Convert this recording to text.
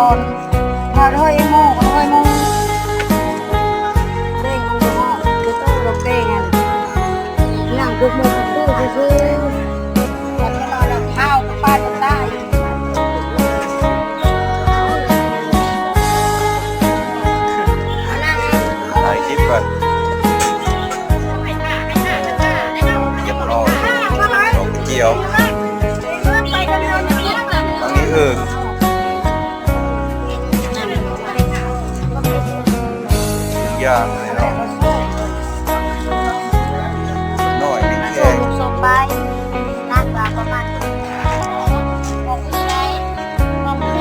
ອນ ມາເດີເອີຍໂມ ເອີຍໂມ ເດ້ງລົງມາ ຄືໂຕລົງເດ້ງຫັ້ນ ຍ່າງກຸກມືກຸກມືຊື່ໆ ບັດນີ້ລາວເອົາປາຈະຕາຍ. ຖ່າຍຄລິບກ່ອນ ຮຽບຮ້ອຍ ດອກກະຈຽວ ອັນນີ້ເອີ່ງ ທຸກຢ່າງ.